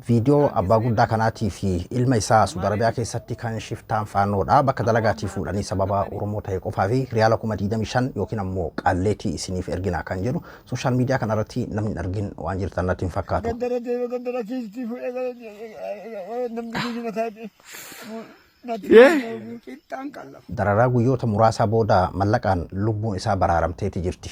Viidiyoo abbaa guddaa kanaatii fi ilma isaa Suudi Arabiyaa keessatti kan shiftaan faannoodha. Bakka dalagaatii fuudhanii sababa Oromoo ta'e qofaa fi riyaala 25,000 yookiin ammoo qaalleetii isiniif ergina kan jedhu sooshaal miidiyaa kanarratti namni hin argin waan jirtan natti hin fakkaatu. Gandara deema gandara kiistii fuudhee namni kiisii mataa natti Qixxaan qallafa. Dararaa guyyoota muraasaa booda mallaqaan lubbuun isaa baraaramteeti jirti.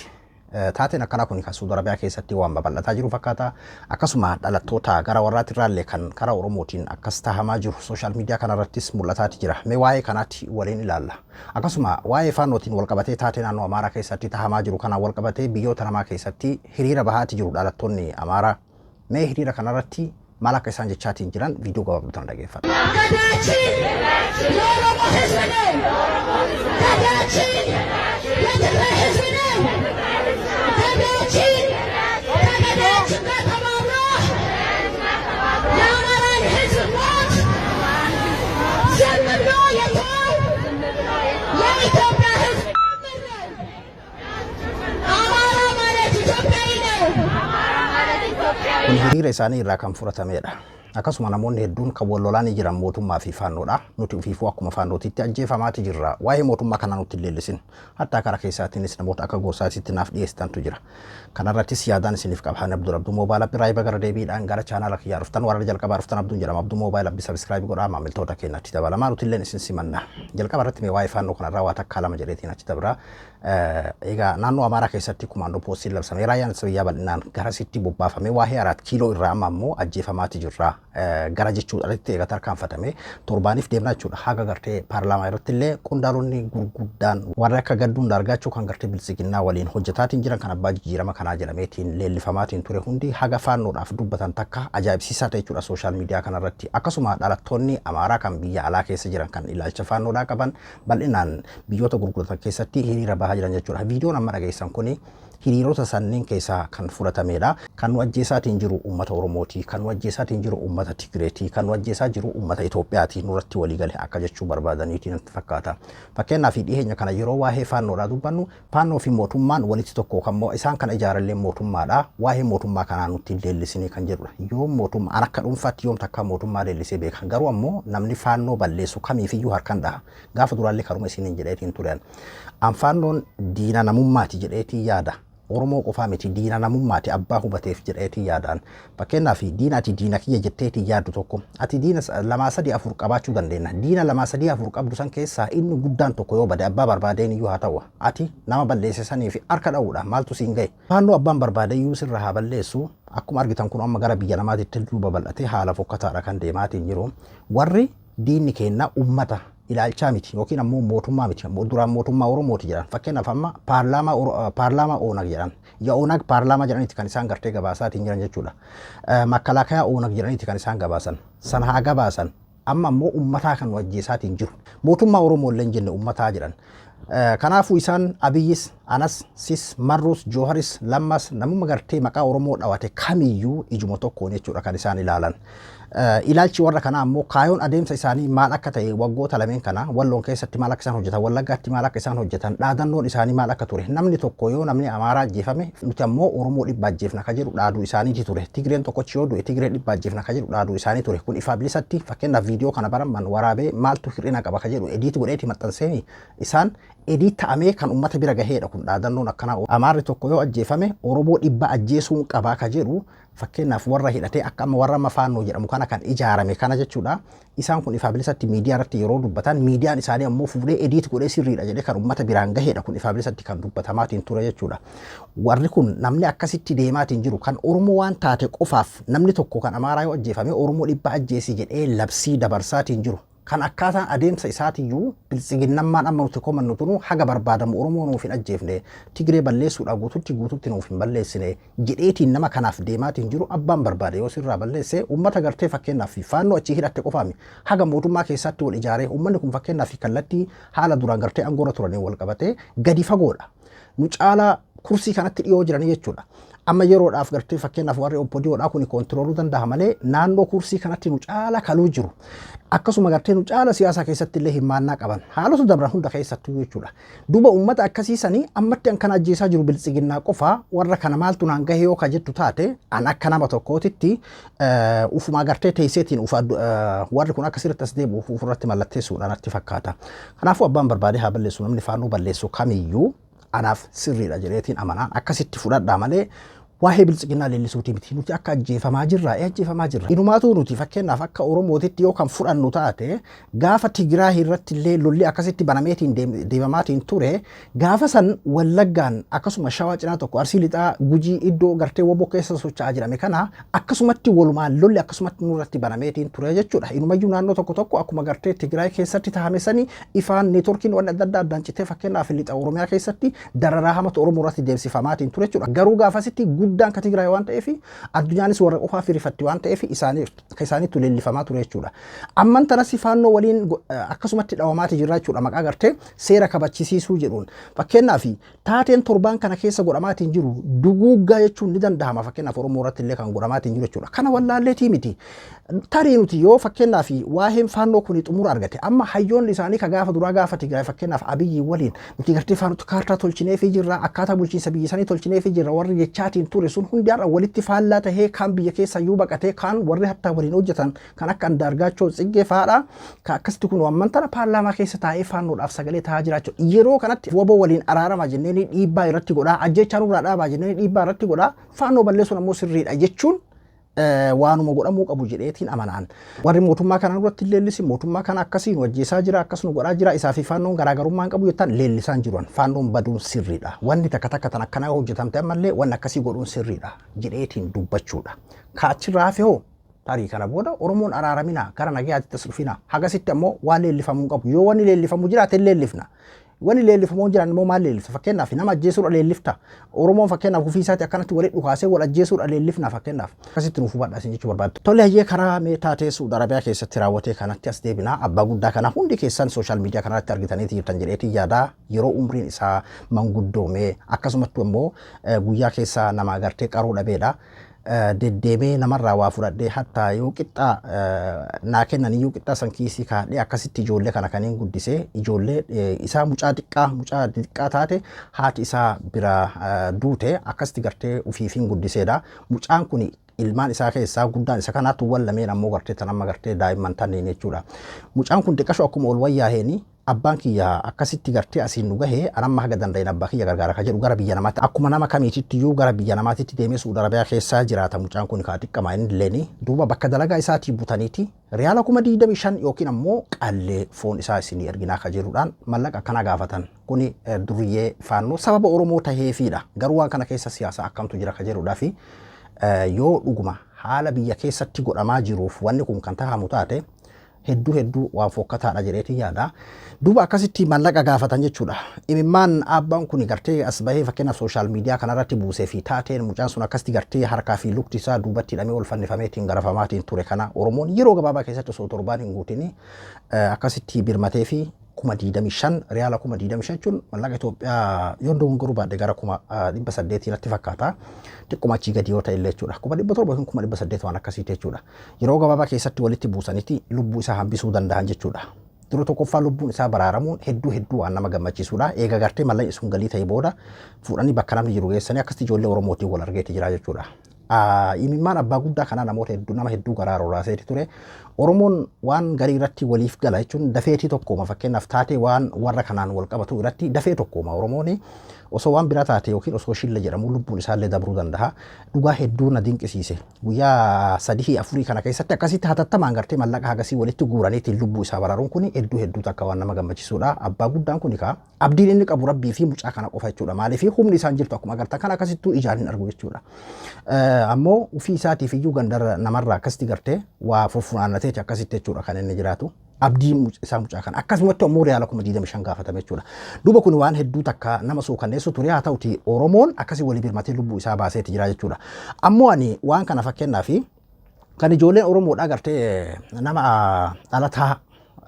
Taateen akkanaa kun kan Suudi Arabiyaa keessatti waan babal'ataa jiru fakkaata. Akkasuma dhalattoota gara warraatirraallee kan karaa Oromootiin akkas tahamaa jiru sooshaal miidiyaa kanarrattis mul'ataati jira. Mee waa'ee kanaatti waliin ilaalla. Akkasuma waa'ee faannootiin walqabatee taatee naannoo Amaaraa keessatti tahamaa jiru kanaan walqabatee biyyoota namaa keessatti hiriira bahaati jiru dhalattoonni Amaaraa. Mee hiriira kanarratti maal akka isaan jechaatiin jiran viidiyoo gabaabduu tana dhageeffadha. ገዳችን የኦሮሞ ሕዝብ ነው። ገዳችን የትግራይ ሕዝብ ነው። ገዳችን ከገዳችን ጋር ተባብሮ የአማራን ሕዝብ ሞት ዝም ብሎ የተወው የኢትዮጵያ ሕዝብ አማራ ማለት ኢትዮጵያዊ ነው። Kun hiriira isaanii irraa kan fudhatamedha. Akkasuma namoonni hedduun kan wal lolaanii jiran mootummaa fi faannoodha. Nuti ofiifuu akkuma faannootitti ajjeefamaati jirra. Waa'ee mootummaa kanaa nutti hin leellisin. Hattaa karaa keessaatiinis namoota akka gorsaatitti naaf dhiyeessitantu jira. Kanarrattis yaadaan isiniif qaba. Ani Abdul Abduu Mobile App irraa gara deebiidhaan gara chaanaala kiyyaa dhuftan warra jalqabaa dhuftan Abduun jedhama. Abduu Mobile App subscribe godhaa maamiltoota keenyatti dabalamaa nuti illeen isin simanna. Jalqaba irratti mee waa'ee faannoo kanarraa waa takkaa lama jedheetiin achi dabra. Egaa naannoo Amaaraa keessatti kumaandoo poostiin labsamee raayyaan ittisa biyyaa bal'inaan garasitti bobbaafamee waa'ee Araat Kiiloo irraa amma ammoo ajjeefamaati jirra. Gara jechuudhaatti egaa tarkaanfatame torbaaniif deemna jechuudha. Haga gartee paarlaamaa irratti illee qondaalonni gurguddaan warra akka Gadduun Daargaachuu kan gartee biltsiginnaa waliin hojjetaatiin jiran kan abbaa jijjiirama kanaa jedhameetiin leellifamaatiin ture hundi haga faannoodhaaf dubbatan takka ajaa'ibsiisaa ta'e jechuudha sooshaal miidiyaa kanarratti. Akkasuma dhalattoonni Amaaraa kan biyya alaa keessa jiran kan ilaalcha faannoodhaa qaban bal'inaan biyyoota gurguddatan keessatti hiriira bahaa jiran jechuudha. Viidiyoon amma dhageessan kuni hiriirota sanneen keessaa kan fudhatamedha. Kan nu ajjeesaatiin jiru uummata Oromooti, kan nu ajjeesaatiin jiru uummata Tigreeti, kan nu ajjeesaa jiru uummata Itoophiyaati nurratti walii gale akka jechuu barbaadaniitiin natti fakkaata. Fakkeenyaaf dhiyeenya kana yeroo waa'ee faannoodhaa dubbannu faannoo fi mootummaan walitti tokko kan isaan kana ijaarallee mootummaadha. Waa'ee mootummaa kanaa nutti hin leellisinii kan jedhudha. Yoom mootummaa an akka dhuunfaatti yoom takka mootummaa leellisee beeka. Garuu ammoo namni faannoo balleessu kamiifiyyuu harkaan dhaha. Gaafa duraallee karuma isiniin jedheetiin turan. An faannoon diina namummaati jedheetiin yaada. Oromoo qofaa miti diina namummaati abbaa hubateef jedheetiin yaadaan. Fakkeenyaaf diina ati diina kiyya jetteetiin yaaddu tokko ati diina lamaa sadii afur qabaachuu dandeenya. Diina lamaa sadii afur qabdu san keessaa inni guddaan tokko yoo bade abbaa barbaadeen iyyuu haa ta'u. Ati nama balleesse sanii fi harka dha'uudha maaltu siin ga'e. Faannoo abbaan barbaade iyyuu sirra haa balleessu. Akkuma argitan kun amma gara biyya namaatitti hedduu babal'atee haala fokkataadha kan deemaatiin jiru. Warri diinni keenna ummata ilaalchaa miti yookiin ammoo mootummaa miti. Duraan mootummaa Oromooti jedhan. Fakkeenyaaf amma paarlaamaa Oonag jedhan. የኦነግ paarlaamaa jedhaniiti kan isaan gartee gabaasaatiin jiran jechuudha. Makkalaakayaa Oonag jedhaniiti kan isaan gabaasan. Sana haa gabaasan. Amma ammoo ummataa kan nu ajjeesaatiin jiru. Mootummaa Oromoo illee hin jenne ummataa jedhan. Kanaafuu isaan Abiyyis, Anas, Sis, Marrus, Jooharis, Lammas namuma gartee maqaa Oromoo dhawate kamiyyuu ijuma tokkoon jechuudha kan isaan ilaalan. Ilaalchi warra kanaa ammoo kaayoon adeemsa isaanii maal akka ta'e waggoota lameen kana Walloon keessatti maal akka isaan hojjetan, Wallaggaatti maal akka isaan hojjetan, dhaadannoon isaanii maal akka ture. Namni tokko yoo namni Amaaraa ajjeefame nuti ammoo Oromoo dhibba ajjeefna ka jedhu dhaaduu isaaniiti ture. Tigreen tokkochi yoo du'e Tigree dhibba ajjeefna ka jedhu dhaaduu isaanii ture. Kun ifaa bilisatti fakkeenyaaf viidiyoo kana baramman waraabee maaltu hir'ina qaba ka jedhu edit godheeti maxxanseeni isaan edit ta'amee kan ummata bira gaheedha kun dhaadannoon akkanaa. Amaarri tokko yoo ajjeefame Oromoo dhibba ajjeesuun qabaa ka jedhu fakkeenyaaf warra hidhatee akka amma warra amma faannoo jedhamu kana kan ijaarame kana jechuudha. Isaan kun ifaa bilisatti miidiyaa irratti yeroo dubbatan miidiyaan isaanii ammoo fuudhee edit godhee sirriidha jedhee kan ummata biraan gaheedha kun ifaa bilisatti kan dubbatamaatiin ture jechuudha. Warri kun namni akkasitti deemaatiin jiru kan Oromoo waan taate qofaaf namni tokko kan Amaaraa yoo ajjeefame Oromoo dhibba ajjeesi jedhee labsii dabarsaatiin jiru. Kan akkaataan adeemsa isaatiyyuu biltsiginnammaan amma nuti komannu tunu haga barbaadamu Oromoo nuuf hin ajjeefne Tigree balleessuudhaaf guututti guututti nuuf hin balleessine jedheetiin nama kanaaf deemaatiin jiru abbaan barbaade yoo sirraa balleesse uummata gartee fakkeenyaaf faannoo achii hidhatte qofaami haga mootummaa keessatti wal ijaaree uummanni kun fakkeenyaaf kallattii haala duraan gartee aangoorra turanii wal qabatee gadi fagoodha. Nu caalaa kursii kanatti dhiyoo jiranii jechuudha. Amma yeroodhaaf gartee fakkeenyaaf warri OPDOdhaa kun controluu danda'a malee naannoo kursii kanatti nu caala kaluu jiru. Akkasuma gartee nu caala siyaasa keessatti illee hirmaannaa qaban. Haalota dabran hunda keessattuu jechuudha. Duuba uummata akkasiisanii ammatti an kan ajjeesaa jiru biltsiginnaa qofa, warra kana maaltu naan gahe yoo ka jettu taate, an akka nama tokkootitti ufumaa gartee teesseetiin warri kun akka sirriitti as deebi'u ofirratti mallatteessuudha natti fakkaata. Kanaafuu abbaan barbaade haa balleessu, namni faannoo balleessu kamiyyuu anaaf sirriidha jedheetiin amanaan akkasitti fudhadhaa malee waa'ee biltsiginnaa leellisuutii miti. Nuti akka ajjeefamaa jirra, ajjeefamaa jirra. Inumaatu nuti fakkeenyaaf akka Oromootitti yoo kan fudhannu taate, gaafa Tigraay irratti illee lolli akkasitti banameetiin deemamaatiin ture, gaafa san Wallaggaan akkasuma Shawaa cinaa tokko, Arsii Lixaa, Gujii, iddoo gartee woboo keessa socho'aa jedhame kana akkasumatti walumaan lolli akkasumatti nurratti banameetiin ture jechuudha. Inumayyuu naannoo tokko tokko akkuma gartee Tigraay keessatti tahame sani ifaan networkiin waan adda addaa addaan citee, fakkeenyaaf lixa Oromiyaa keessatti dararaa hamatu Oromoo irratti deemsifamaatiin ture jechuudha. Garuu gaafasitti guddaan ka Tigraay waan ta'eef, addunyaanis warra qofaa firifatti waan ta'eef, isaaniitu leellifamaa ture jechuudha. Amman tanas faannoo waliin akkasumatti dhawamaati jirra jechuudha maqaa gartee seera kabachisiisuu jedhuun. Fakkeenyaaf taateen torbaan kana keessa godhamaatiin jiru duguuggaa jechuun ni danda'ama, fakkeenyaaf Oromoo irratti illee kan godhamaatiin jiru jechuudha. Kana wallaalleetii miti. Tarii nuti yoo fakkeenyaaf waa'een faannoo kuni xumura argate, amma hayyoonni isaanii ka gaafa duraa gaafa Tigraay fakkeenyaaf Abiyyi waliin nuti gartee faannoo kaartaa tolchineefii jirra, akkaataa bulchiinsa biyya isaanii tolchineefii jirra warri jechaatiin ture sun hundi har'a walitti faallaa tahee, kaan biyya keessa iyyuu baqatee, kaan warri hattaa waliin hojjetan kan akka Andaargaachoo Tsiggee fa'aadha. Ka akkasitti kun amman tana paarlaamaa keessa taa'ee faannoodhaaf sagalee taa'aa jiraachuu. Yeroo kanatti waboo waliin araarama jennee dhiibbaa irratti godhaa, ajjechaa nurraa dhaabaa jennee dhiibbaa irratti godhaa, faannoo balleessuun ammoo sirriidha jechuun waanuma godhamuu qabu jedheetiin amanaan. Warri mootummaa kana duratti leellisi, mootummaa kana akkasii nu ajjeesaa jira, akkas nu godhaa jira, isaa fi faannoon garaagarummaa hin qabu jettan leellisaan jiran, faannoon baduun sirriidha. Wanni takka takka tan akkanaa hojjetamte ammallee wanni akkasii godhuun sirriidha jedheetiin dubbachuudha. Ka achirraa hafe hoo, tarii kana booda Oromoon araaramina, gara nagayaatti as dhufina, hagasitti ammoo waan leellifamuu hin qabu. Yoo wanni leellifamu jiraate leellifna. Wanni leellifamu jiran immoo maal leellifta? Fakkeenyaaf nama ajjeesuudha leellifta. Oromoon fakkeenyaaf ofii isaatti akkanatti walitti dhukaasee wal ajjeesuudha leellifna fakkeenyaaf. Akkasitti nuuf hubadha isin jechuu barbaadde. Tole, hayyee, karaa mee taatee Suudi Arabiyaa keessatti raawwatee kanatti as deebina. Abbaa guddaa kana hundi keessan social media kanarratti argitaniiti jirtan jedheetii yaada. Yeroo umriin isaa manguddoomee akkasumatti immoo guyyaa keessa nama agartee qaruu dhabeedha. Deddeemee namarraa waa fudhadhee, hattaa yoo qixxaa naa kennan iyyuu qixxaa san kiisii kaadhee akkasitti ijoollee kana kaniin guddisee, ijoollee isaa mucaa xiqqaa taate haati isaa bira duute akkasitti gartee ufiifiin guddiseedha. Mucaan kun ilmaan isaa keessaa guddaan isa kanaatu, wal lameen ammoo gartee tan amma gartee daa'imman tanneen jechuudha. Mucaan kun xiqqasho akkuma ol wayyaa'eeni, abbaan kiyya akkasitti gartee asiin nu gahee, anamma haga danda'in abbaa kiyya gargaara ka jedhu gara biyya namaatti, akkuma nama kamiititti iyyuu gara biyya namaatitti deemee Suudi Arabiyaa keessaa jiraata. Mucaan kun kaa xiqqamaa inni illeeni. Duuba bakka dalagaa isaatii butaniiti riyaala 25,000 yookiin ammoo qallee foon isaa isinii erginaa ka jedhuudhaan mallaqa akkana gaafatan. Kuni duriyyee faannoo sababa Oromoo taheefiidha. Garuu waan kana keessa siyaasa akkamtu jira ka jedhuudhaa fi yoo dhuguma haala biyya keessatti godhamaa jiruuf wanni kun kan tahamu taate, hedduu hedduu waan fokkataadha jedheetiin yaada. Duuba akkasitti mallaqa gaafatan jechuudha. Imimmaan abbaan kun gartee as bahee fakkeenyaaf social media kanarratti buusee fi taateen mucaan sun akkasitti gartee harkaa fi lukti isaa duubatti hidhamee ol fannifameetiin garafamaatiin ture kana, Oromoon yeroo gabaabaa keessatti osoo torbaan hin guutin akkasitti birmatee fi 25,000, riyaala 25,000 jechuun mallaqa Itoophiyaa yoo dogongoruu baadhe gara 800,000 natti fakkaata. Xiqquma achii gadi yoo ta'e illee jechuudha. 700,000 yookiin 800,000 waan akkasiiti jechuudha. Yeroo gabaabaa keessatti walitti buusanitti lubbuu isaa hambisuu danda'an jechuudha. Dura tokkoffaa lubbuun isaa baraaramuun hedduu hedduu waan nama gammachiisudha. Eega gartee mallaqni sun galii ta'e booda fuudhanii bakka namni jiru geessanii akkasitti ijoollee Oromootiin wal argeeti jira jechuudha. Imimmaan abbaa guddaa kanaa namoota hedduu, nama hedduu garaa roraaseeti ture. Oromoon waan garii irratti waliif gala jechuun dafeetii tokkooma. Fakkeenyaaf taatee waan warra kanaan wal qabatu irratti dafee tokkooma Oromoon. Osoo waan biraa taate yookiin osoo shilla jedhamu lubbuun isaallee dabruu danda'a. Dhugaa hedduu na dinqisiise. Guyyaa sadii afurii kana keessatti akkasitti hatattamaan gartee mallaqa hagasii walitti guuraniitiin lubbuu isaa baraaruun kun hedduu hedduu takka waan nama gammachiisudha. Abbaa guddaan kun kaa abdiin inni qabu rabbii fi mucaa kana qofa jechuudha. Maaliif humni isaan jirtu akkuma agartan kan akkasittuu ijaan hin argu jechuudha. Ammoo ofii isaatiif iyyuu gandarra namarraa akkasitti gartee waa fuffunaannateeti akkasitti jechuudha kan inni jiraatu. Abdii isaa mucaa kana. Akkasumatti ammoo riyaala 25,000 gaafatame jechuudha. Duuba kun waan hedduu takka nama suukanneessu ture. Haa ta'uti, Oromoon akkasii walii birmatee lubbuu isaa baaseeti jira jechuudha. Ammoo ani waan kana fakkeenyaaf kan ijoolleen Oromoodhaa gartee nama dhalataa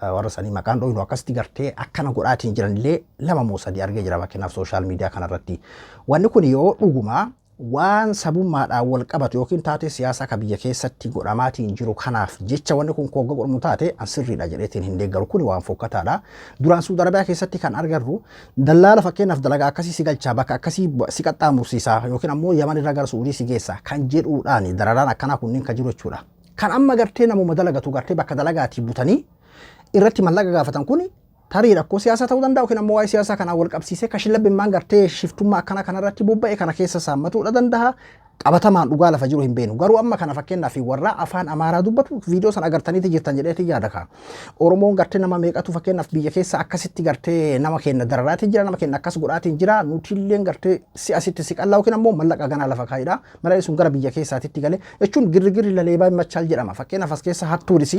warra sanii maqaan dhoynu akkasitti gartee akkana godhaatiin jiran illee lama moo sadii argee jira fakkeenyaaf social media kanarratti. Wanni kun yoo dhuguma Waan sabummaadhaan wal qabatu yookiin taatee siyaasaa ka biyya keessatti godhamaatiin jiru kanaaf jecha wanni kun kogga godhamu taate an sirriidha jedheetiin hin deeggaru. Kuni waan fokkataadha. Duraan Suudi Arabiyaa keessatti kan agarru dallaala fakkeenyaaf dalagaa akkasii si galchaa, bakka akkasii si qaxxaamursiisa yookiin ammoo Yaman irraa gara Suudii si geessa kan jedhuudhaan dararaan akkanaa kunniin kan jiru jechuudha. Kan amma gartee namuma dalagatu gartee bakka dalagaatii butanii irratti mallaqa gaafatan kuni tarii rakkoo siyaasaa ta'uu danda'a yookiin ammoo waa'ee siyaasaa kanaan wal qabsiisee kashillabbimmaan gartee shiftummaa akkana kanarratti bobba'e kana keessa saammatuudha danda'a. Qabatamaan dhugaa lafa jiru hin beeknu. Garuu amma kana fakkeenyaaf warra afaan Amaaraa dubbatu viidiyoo sana agartaniiti jirtan jedheeti yaada kaa. Oromoon gartee nama meeqatu fakkeenyaaf biyya keessa akkasitti gartee nama keenya dararaatiin jira, nama keenya akkas godhaatiin jira, nutilleen gartee si asitti si qallaa yookiin ammoo mallaqa ganaa lafa kaayidha. Malee sun gara biyya keessaatitti galee jechuun girrigirri laleebaa hin machaal jedhama. Fakkeenyaaf as keessa hattuunis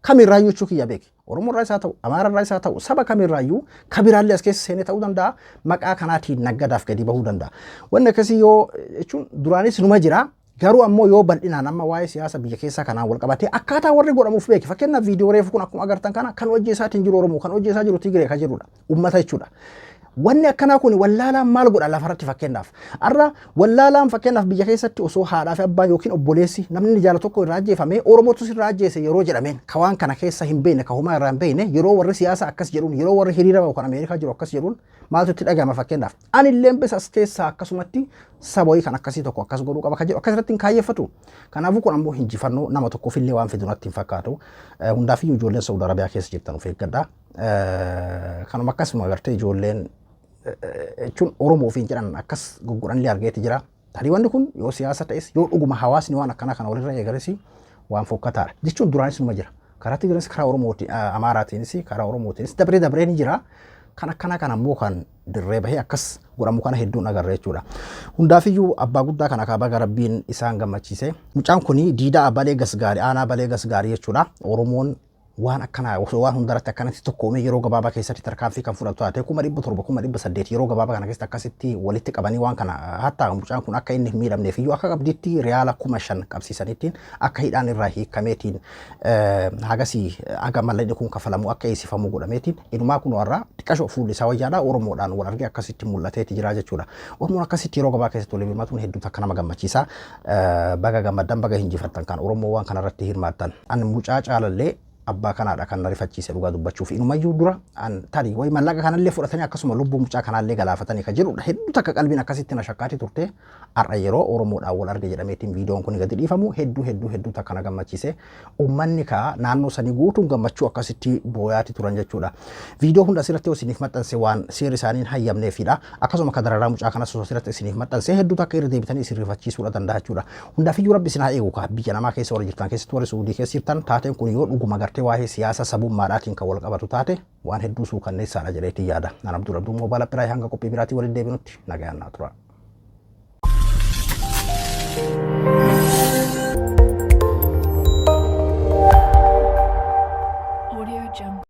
kamirraayyuu jechuu kiyya beeki. Oromoo irraa isaa ta'u, Amaara irraa isaa ta'u, saba kamirraayyuu kabiraallee as keessa seenee ta'uu danda'a. Maqaa kanaatiin naggadaaf gadi bahuu danda'a. Wanni akkasii yoo jechuun duraanis numa jira. Garuu ammoo yoo bal'inaan amma waa'ee siyaasa biyya keessaa kanaan wal qabatee akkaataa warri godhamuuf beeki. Fakkeenyaaf viidiyoo reefu kun akkuma agartan kana kan hojjeesaatiin jiru Oromoo, kan hojjeesaa jiru Tigree kan jedhudha. Uummata jechuudha. Wanni akkanaa kun wallaalaan maal godha lafarratti fakkeenyaaf. Har'a wallaalaan fakkeenyaaf biyya keessatti osoo haadhaa fi abbaan yookiin obboleessi namni inni jaalatu tokko irraa ajjeefame Oromootu sirraa ajjeese yeroo jedhameen ka waan kana keessa hin beekne, ka homaa irraa hin beekne, yeroo warri siyaasa akkas jedhuun, yeroo warri hiriira bahu kan Ameerikaa jiru akkas jedhuun maaltu itti dhagahama fakkeenyaaf. Ani illee bisa as keessaa akkasumatti saba wayii kan akkasii tokko akkas godhuu qaba kan jedhu akkasirratti hin kaayyeffatu. Kanaafuu kun ammoo injifannoo nama tokkoof illee waan fidu natti hin fakkaatu. Hundaafiyyuu ijoolleen Saudi Arabiyaa keessa jirtan of eeggadhaa. Kanuma akkasuma agartee ijoolleen jechuun Oromoo ofiin jedhan akkas gugguranillee argeeti jira. Tarii wanni kun yoo siyaasa ta'es, yoo dhuguma hawaasni waan akkanaa kana walirra eegales waan fokkataadha. Jechuun duraanis numa jira. Karaa Tigraanis, karaa Oromootiin, Amaaraatiinis, karaa Oromootiinis dabree dabree ni jira. Kan akkanaa kana ammoo kan dirree bahee akkas godhamu kana hedduun agarra jechuudha. Hundaafiyyuu abbaa guddaa kana kaabaa Rabbiin isaan gammachiise. Mucaan kuni Diidaa Balee Gasgaarii, aanaa Balee Gasgaarii jechuudha. Oromoon waan akkanaa osoo waan hundarratti akkanatti tokkoomee yeroo gabaabaa keessatti tarkaanfii kan fudhatu taate, 700,000, 800,000 yeroo gabaabaa kana keessatti akkasitti walitti qabanii waan kana hatta mucaan kun akka inni hin miidhamneef iyyuu akka qabdiitti riyaala 5,000 qabsiisaniittiin akka hidhaan irraa hiikameetiin hagasii haga mallaqni kun kafalamu akka eessifamu godhameetiin inumaa kun warra xiqqashoo fuulli isaa wayyaadha Oromoodhaan wal argee akkasitti mul'ateeti jira jechuudha. Oromoon akkasitti yeroo gabaa keessatti walii birmatuun hedduu takka nama gammachiisa. Baga gammaddan, baga hinjifattan kan Oromoo waan kanarratti hirmaattan. An mucaa caalallee abbaa kanaadha kan na rifachiise dhugaa dubbachuuf. Inumayyuu dura an tarii wayi mallaqa kanallee fudhatanii akkasuma lubbuu mucaa kanaallee galaafatanii kan jedhudha. Hedduu takka qalbiin akkasitti na shakkaati turte. Har'a yeroo Oromoodhaan wal arge jedhameetiin viidiyoon kun gadi dhiifamu hedduu hedduu hedduu takka na gammachiise. Uummanni kaa naannoo sanii guutuun gammachuu akkasitti booyaati turan jechuudha. Viidiyoo hunda asirratti yoo isiniif maxxanse waan seerri isaanii hin hayyamneefidha. Akkasuma akka dararaa mucaa kanas osoo asirratti isiniif maxxanse hedduu takka irra deebitanii isin rifachiisuudha danda'a jechuudha. Hundaafiyyuu Rabbi isin haa eegu kaa biyya namaa keessa warri jirtan, keessattuu warri Suudii keessa jirtan, taateen kun yoo dhuguma gartee waa'ee siyaasa sabummaadhaatiin kan wal qabatu taate waan hedduu suukanneessaadha jedheetiin yaada. Naan Abdul Abduu Moobaala Piraay, hanga qophii biraatiin waliin deebinutti nagayaan naa tura. Audio Jungle.